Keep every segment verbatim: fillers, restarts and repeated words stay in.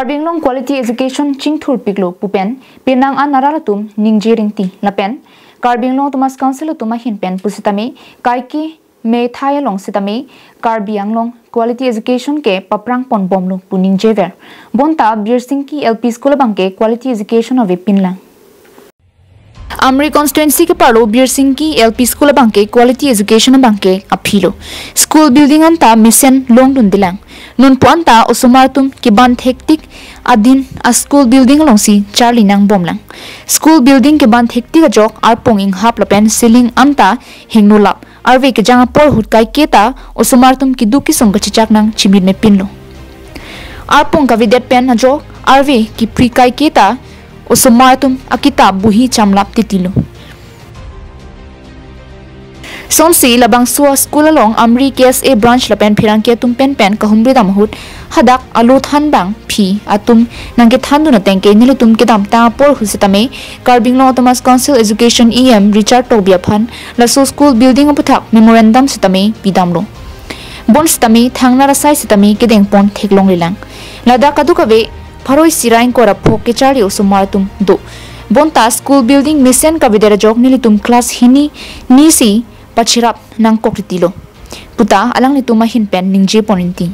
Karbi Anglong quality education chingthurpiklo pu pen penang an arat atum ningje ringti lapen Karbi Anglong Autonomous Council atum ahin pen pusitame kaike methai along sitame Karbi Anglong quality education ke paprang ponbomlo pu ningjever. Bonta Birsingki L P School abangke quality education avepinlang. Amri constituency keparlo Birsingki L P School abangke quality education abangke aphilo. School building anta mesen longdundelang. Nonpu anta osomar atum keban thektik adin a school building alongsi charli nangbomlang. School building keban thektik ajok arpong inghap lapen ceiling anta hengnolap. Arve kejang apor ahut kaiketa osomar atum keduk kesung kachechak nangchimit mepinlo. Arpong kavedet pen ajok arve kepri kaiketa osomar atum akitap bohi chamlap titilo. Sonsi labangso a school along Amri K S A branch lapen pherangke atum penpen kahumri dam ahut hadak alo than bangphi atum nangkethandun ateng ke nelitum kedamtang apor ahut sitame Karbi Anglong Autonomous Council Education E M Richard Tokbi aphan laso school building aputhak memorandum sitame pidamlo. Bonsitame thangnat asai sitame kedengpon theklonglelang. Ladak kadokave pharo isi ra ingkoi ra phok kecharli osomar atum do. Bonta school building mesen kavedet ajok nelitum class hini nisi pachirap nangkok titilo puta alanglitum ahin pen ningjeponrinti.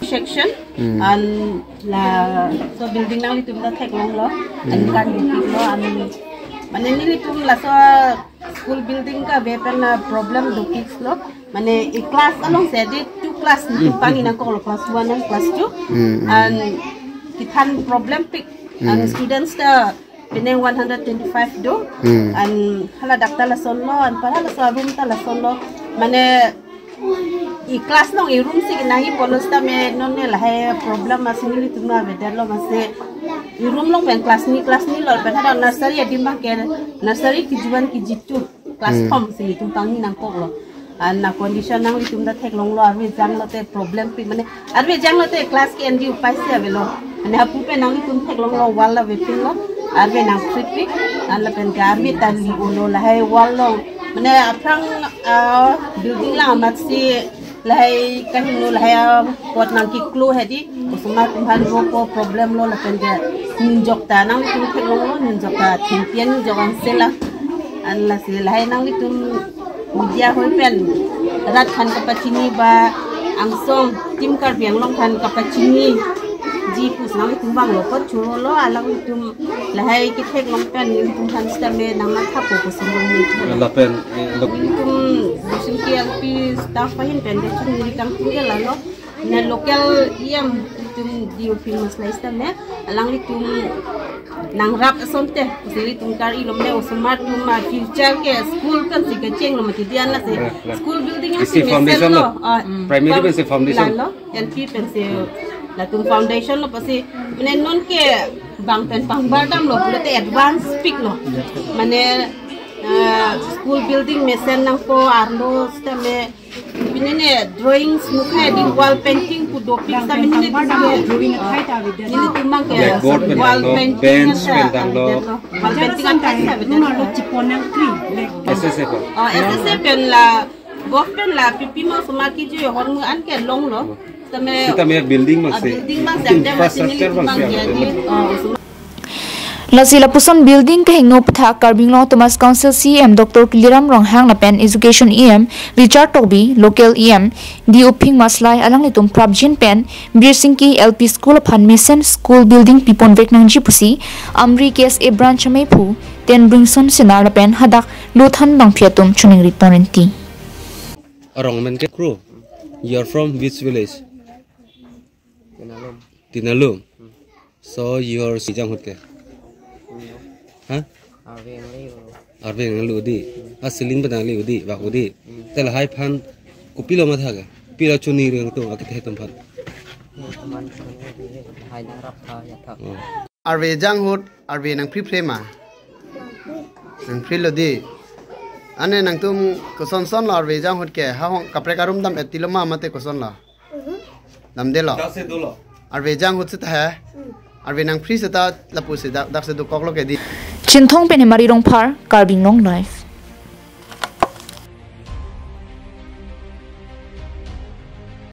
Section Hmm. and laso building nanglitum ta theklonglo, Hmm. and kan dukiklo, and mane nelitum laso school building kave pen la problem dukiklo, mane e class along si di two class nelitum Hmm. pangni nangkoklo, class one and class two, Hmm, hmm. and kithan problempik, and Hmm. students ta penang one hundred twenty-five do, Hmm. and hala dak ta lasonlo, and para laso room ta lasonlo, mane e class along e room si nangji polos tame non ne lahai problem asi nelitum avedet lo, masi e room along pen class ni class ni lo pen hadak nursery adim abangke nursery K G one K G two class Hmm. form si nelitum pangni nangkoklo. An a condition nanglitum ta theklonglo, arve janglote problempik, mane arve janglote class ke-en di upai si avelo. Mane hapu pen nanglitum theklonglo, wall avepinlo, arve nangpripik, an lapen ke arve ta li-olo lahai wall along. Mane aphrang, ah, building lang amat si lahai kahingno lahai apot nangkiklo hedi, osomar atum aphan ro ko problem lo lapen ke ningjok ta nanglitum theklonglo, ningjok ta thengpi an ningjok an sela. An lasi lahai nanglitum media hoi pen rat aphan kapachini ba angsong Team Karbi Anglong aphan kapachiniji pusi nanglitum vanglo apot churolo, alanglitum lahai ketheklong pen nelitum aphan sitame nangmathapo pusi nelitum Lapen, eh, lok- nelitum Birsingki L P staff ahin pen de chunri kangtung ke lalo. Na local E M nelitum D O P Maslai sitame alanglitum nangrap asonte, pusi nelitum kar-ilo, mane osomar atum a future ke school pensi kechenglo mati, dian lasi Right, right. school building Isi asi mesen foundation lo. lo. Ah, Primary pam- pensi foundation. lalo, L P pensi latum foundation lo, pusi mane non ke bang pen pangbar damlo pulote advance piklo. Mane, ah, school building mesen nangpo, arlo sitame pini ne drawings mukhai di wall painting pu dopik sitame nelitum ke drawing athai ta avedet. Nelitum abangke Blackboard pen wall danglo, painting bench anta pen danglo. avedet lo. Wall painting anta avedet lo. Lo chipon nangkri, blackboard. S S A pen. Oh, S S A pen la, gov pen la, P P ma osomar kejui ahormu an ke longlo. Sitame Sitame building ah, abangsi. building abangsi, ante Infrastructure nelitum abangsi abang avedet. jadi, oh, osomar Lasi lapuson building kehingno aputhak Karbi Anglong Autonomous Council C E M Doctor Tuliram Ronghang lapen Education E M Richard Tokbi, local E M D Uphing Maslai alanglitum prapjin pen Birsingki L P School aphan mesen school building piponvek nangji pusi Amri K S A branch amei aphu Tenbringson Senar lapen hadak lothan bangphi atum choningri ponrenti. Arong men ke kro. You are from which village? Tinalum. Tinalum. Hmm. So your sijang hut ke? Hmm. Huh? Arve nangli ro. Arve nangli udi. Hmm. A ceiling pen nangli udi, bak udi. Hmm. Te lahai aphan kopilo matha ke? Kopilo choningri nangtum akethe atum aphan? Hmm, teman teman udi, hai nangrap tha ya tha. Oh. Arve jang hut, arve nangphripre ma? Nangphrilo di. Ane nangtum kosonson lo arve jang hut ke? Ha hong kaprek arum dam-et tilo ma mate koson lo? Mhm. Damdelo. Dak si dolo. Arve jang hut seta he. Hmm. Arve nangphri seta lapusi dak, dak si dokoklo ke di. Chinthong pen Hemari Rongphar, Karbi Anglong Live.